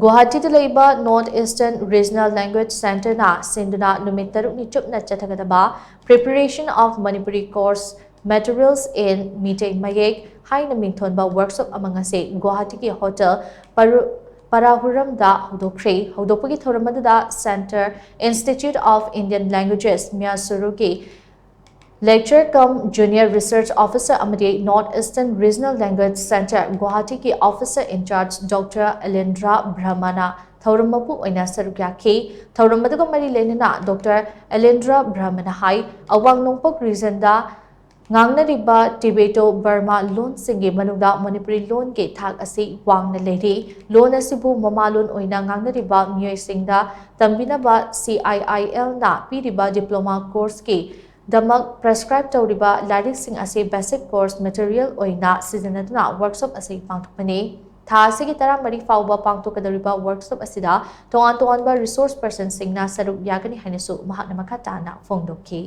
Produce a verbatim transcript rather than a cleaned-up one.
ꯒꯨꯋꯥꯍꯥꯇꯤꯗ ꯂꯩꯕ North Eastern Regional Language Centreꯅ ꯁꯤꯟꯗꯨꯅ ꯅꯨꯃꯤꯠ ꯇꯔꯨꯛꯅꯤ ꯆꯨꯞꯅ ꯆꯠꯊꯒꯗꯕ Preparation of Manipuri Course Materials in Meitei ꯃꯌꯦꯛ ꯍꯥꯏꯅ ꯃꯤꯡꯊꯣꯟꯕ workshop ꯑꯃ ꯉꯁꯤ ꯒꯨꯋꯥꯍꯥꯇꯤꯒꯤ ꯍꯣꯇꯦꯜ ꯄꯔꯨ-, ꯄꯔꯥꯍꯨꯔꯝꯗ ꯍꯧꯗꯣꯛꯈ꯭ꯔꯦ꯫ ꯍꯧꯗꯣꯛꯄꯒꯤ ꯊꯧꯔꯝ ꯑꯗꯨꯗ Centre Institute of Indian Languages, ꯃ꯭ꯌꯥꯁꯨꯔꯨꯒꯤ Lecturer cum Junior Research Officer ꯑꯃꯗꯤ North Eastern Regional Language Centre ꯒꯨꯋꯥꯍꯥꯇꯤꯒꯤ Officer in Charge Doctor ꯑꯦꯂꯦꯟꯗ꯭ꯔꯥ ꯕ꯭ꯔꯍꯃꯅ ꯊꯧꯔꯝ ꯃꯄꯨ ꯑꯣꯏꯅ ꯁꯔꯨꯛ ꯌꯥꯈꯤ꯫ ꯊꯧꯔꯝ ꯑꯗꯨꯒ ꯃꯔꯤ ꯂꯩꯅꯅ Doctor ꯑꯦꯂꯦꯟꯗ꯭ꯔꯥ ꯕ꯭ꯔꯍꯃꯅ ꯍꯥꯏ, ꯑꯋꯥꯡ ꯅꯣꯡꯄꯣꯛ regionꯗ ꯉꯥꯡꯅꯔꯤꯕ Tibeto-Burma ꯂꯣꯟꯁꯤꯡꯒꯤ ꯃꯅꯨꯡꯗ ꯃꯅꯤꯄꯨꯔꯤ ꯂꯣꯟꯒꯤ ꯊꯥꯛ ꯑꯁꯤ ꯋꯥꯡꯅ ꯂꯩꯔꯤ꯫ ꯂꯣꯟ ꯑꯁꯤꯕꯨ ꯃꯃꯥ ꯂꯣꯟ ꯑꯣꯏꯅ ꯉꯥꯡꯅꯔꯤꯕ ꯃꯤꯑꯣꯏꯁꯤꯡꯗ ꯇꯝꯕꯤꯅꯕ C I I Lꯅ ꯄꯤꯔꯤꯕ diploma courseꯀꯤ ꯗꯃꯛ prescribe ꯇꯧꯔꯤꯕ ꯂꯥꯏꯔꯤꯛꯁꯤꯡ ꯑꯁꯤ basic course material ꯑꯣꯏꯅ ꯁꯤꯖꯤꯟꯅꯗꯨꯅ workshop ꯑꯁꯤ ꯄꯥꯡꯊꯣꯛꯄꯅꯤ꯫ ꯊꯥ ꯑꯁꯤꯒꯤ ꯇꯔꯥꯃꯔꯤ ꯐꯥꯎꯕ ꯄꯥꯡꯊꯣꯛꯀꯗꯧꯔꯤꯕ workshop ꯑꯁꯤꯗ ꯇꯣꯉꯥꯟ ꯇꯣꯉꯥꯟꯕ resource personꯁꯤꯡꯅ ꯁꯔꯨꯛ ꯌꯥꯒꯅꯤ ꯍꯥꯏꯅꯁꯨ ꯃꯍꯥꯛꯅ ꯃꯈꯥ ꯇꯥꯅ ꯐꯣꯡꯗꯣꯛꯈꯤ꯫